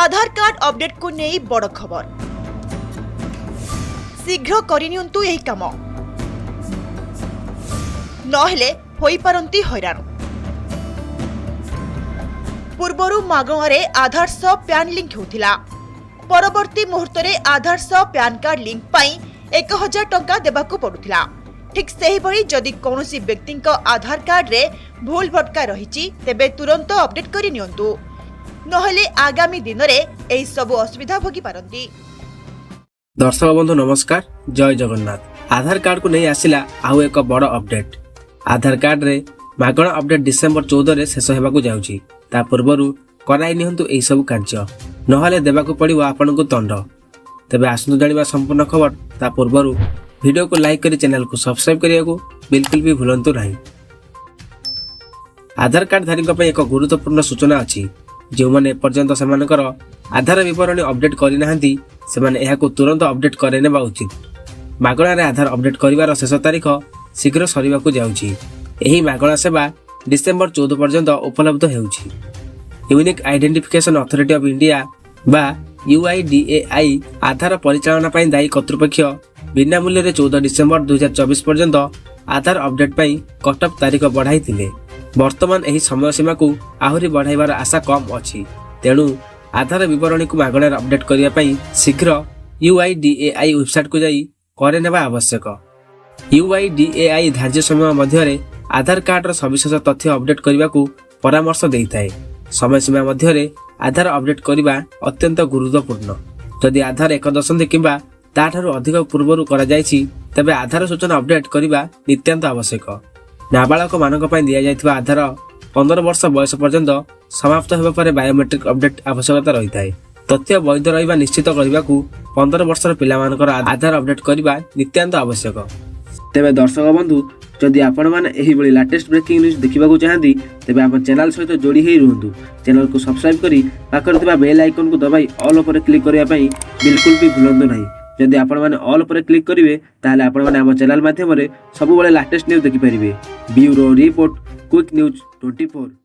ଆଧାର card ଅପଡେଟକୁ ନେଇ ବଡ଼ ଖବର। ଶୀଘ୍ର କରିନିଅନ୍ତୁ ଏହି କାମ, ନହେଲେ ହୋଇପାରନ୍ତି ହଇରାଣ। ପୂର୍ବରୁ ମାଗଣାରେ ଆଧାର ସହ ପ୍ୟାନ୍ ଲିଙ୍କ ହେଉଥିଲା। ପରବର୍ତ୍ତୀ ମୁହୂର୍ତ୍ତରେ ଆଧାର ସହ ପ୍ୟାନ୍ କାର୍ଡ ଲିଙ୍କ ପାଇଁ 1000 ଟଙ୍କା ଦେବାକୁ ପଡୁଥିଲା। ଠିକ୍ ସେହିଭଳି ଯଦି କୌଣସି ବ୍ୟକ୍ତିଙ୍କ ଆଧାର କାର୍ଡରେ ଭୁଲ ଭଟକା ରହିଛି, ତେବେ ତୁରନ୍ତ ଅପଡେଟ୍ କରି ନିଅନ୍ତୁ, ନହେଲେ ଆଗାମୀ ଦିନରେ ଏହି ସବୁ ଅସୁବିଧା ଭୋଗିପାରନ୍ତି। ଦର୍ଶକ ବନ୍ଧୁ, ନମସ୍କାର, ଜୟ ଜଗନ୍ନାଥ। ଆଧାର କାର୍ଡକୁ ନେଇ ଆସିଲା ଆଉ ଏକ ବଡ଼ ଅପଡେଟ୍। ଆଧାର କାର୍ଡରେ ମାଗଣା ଅପଡେଟ୍ ଡିସେମ୍ବର 14ରେ ଶେଷ ହେବାକୁ ଯାଉଛି। ତା ପୂର୍ବରୁ କରାଇ ନିଅନ୍ତୁ ଏହିସବୁ କାର୍ଯ୍ୟ, ନହେଲେ ଦେବାକୁ ପଡ଼ିବ ଆପଣଙ୍କୁ ତଣ୍ଡ। ତେବେ ଆସନ୍ତୁ ଜାଣିବା ସମ୍ପୂର୍ଣ୍ଣ ଖବର। ତା ପୂର୍ବରୁ ଭିଡ଼ିଓକୁ ଲାଇକ୍ କରି ଚ୍ୟାନେଲକୁ ସବସ୍କ୍ରାଇବ୍ କରିବାକୁ ବିଲକୁଲ ବି ଭୁଲନ୍ତୁ ନାହିଁ। ଆଧାର କାର୍ଡଧାରୀଙ୍କ ପାଇଁ ଏକ ଗୁରୁତ୍ୱପୂର୍ଣ୍ଣ ସୂଚନା ଅଛି। ଯେଉଁମାନେ ଏପର୍ଯ୍ୟନ୍ତ ସେମାନଙ୍କର ଆଧାର ବିବରଣୀ ଅପଡେଟ୍ କରିନାହାନ୍ତି, ସେମାନେ ଏହାକୁ ତୁରନ୍ତ ଅପଡେଟ୍ କରାଇନେବା ଉଚିତ। ମାଗଣାରେ ଆଧାର ଅପଡେଟ୍ କରିବାର ଶେଷ ତାରିଖ ଶୀଘ୍ର ସରିବାକୁ ଯାଉଛି। ଏହି ମାଗଣା ସେବା ଡିସେମ୍ବର 14 ପର୍ଯ୍ୟନ୍ତ ଉପଲବ୍ଧ ହେଉଛି। Unique identification authority of India ବା ୟୁଆଇଡିଏଆଇ, ଆଧାର ପରିଚାଳନା ପାଇଁ ଦାୟୀ କର୍ତ୍ତୃପକ୍ଷ, ବିନା ମୂଲ୍ୟରେ 14 ଡିସେମ୍ବର 2024 ପର୍ଯ୍ୟନ୍ତ ଆଧାର ଅପଡେଟ୍ ପାଇଁ କଟ୍ ଅଫ୍ ତାରିଖ ବଢ଼ାଇଥିଲେ। ବର୍ତ୍ତମାନ ଏହି ସମୟ ସୀମାକୁ ଆହୁରି ବଢ଼ାଇବାର ଆଶା କମ୍ ଅଛି। ତେଣୁ ଆଧାର ବିବରଣୀକୁ ମାଗଣାରେ ଅପଡେଟ୍ କରିବା ପାଇଁ ଶୀଘ୍ର ୟୁଆଇଡିଏଆଇ ୱେବସାଇଟକୁ ଯାଇ କରିନେବା ଆବଶ୍ୟକ। ୟୁଆଇଡିଏଆଇ ଧାର୍ଯ୍ୟ ସମୟ ମଧ୍ୟରେ ଆଧାର କାର୍ଡର ସବିଶେଷ ତଥ୍ୟ ଅପଡେଟ୍ କରିବାକୁ ପରାମର୍ଶ ଦେଇଥାଏ। ସମୟସୀମା ମଧ୍ୟରେ ଆଧାର ଅପଡେଟ୍ କରିବା ଅତ୍ୟନ୍ତ ଗୁରୁତ୍ୱପୂର୍ଣ୍ଣ। ଯଦି ଆଧାର ଏକ ଦଶନ୍ଧି କିମ୍ବା ତାଠାରୁ ଅଧିକ ପୂର୍ବରୁ କରାଯାଇଛି, ତେବେ ଆଧାର ସୂଚନା ଅପଡେଟ୍ କରିବା ନିତ୍ୟାନ୍ତ ଆବଶ୍ୟକ। ନାବାଳକମାନଙ୍କ ପାଇଁ ଦିଆଯାଇଥିବା ଆଧାର 15 ବର୍ଷ ବୟସ ପର୍ଯ୍ୟନ୍ତ ସମାପ୍ତ ହେବା ପରେ ବାୟୋମେଟ୍ରିକ୍ ଅପଡେଟ୍ ଆବଶ୍ୟକତା ରହିଥାଏ। ତଥ୍ୟ ବୈଧ ରହିବା ନିଶ୍ଚିତ କରିବାକୁ 15 ବର୍ଷର ପିଲାମାନଙ୍କର ଆଧାର ଅପଡେଟ୍ କରିବା ନିତ୍ୟାନ୍ତ ଆବଶ୍ୟକ। ତେବେ ଦର୍ଶକ ବନ୍ଧୁ, ଯଦି ଆପଣମାନେ ଏହିଭଳି ଲାଟେଷ୍ଟ ବ୍ରେକିଂ ନ୍ୟୁଜ୍ ଦେଖିବାକୁ ଚାହାନ୍ତି, ତେବେ ଆମ ଚ୍ୟାନେଲ ସହିତ ଯୋଡ଼ି ହେଇ ରୁହନ୍ତୁ। ଚ୍ୟାନେଲକୁ ସବସ୍କ୍ରାଇବ୍ କରି ପାଖରେ ଥିବା ବେଲ୍ ଆଇକନ୍କୁ ଦବାଇ ଅଲ୍ ଉପରେ କ୍ଲିକ୍ କରିବା ପାଇଁ ବିଲକୁଲ ବି ଭୁଲନ୍ତୁ ନାହିଁ। ଯଦି ଆପଣମାନେ ଅଲ୍ ଉପରେ କ୍ଲିକ୍ କରିବେ, ତାହେଲେ ଆପଣମାନେ ଆମ ଚ୍ୟାନେଲ ମାଧ୍ୟମରେ ସବୁବେଳେ ଲାଟେଷ୍ଟ ନ୍ୟୁଜ୍ ଦେଖିପାରିବେ। Bureau report, quick news 24।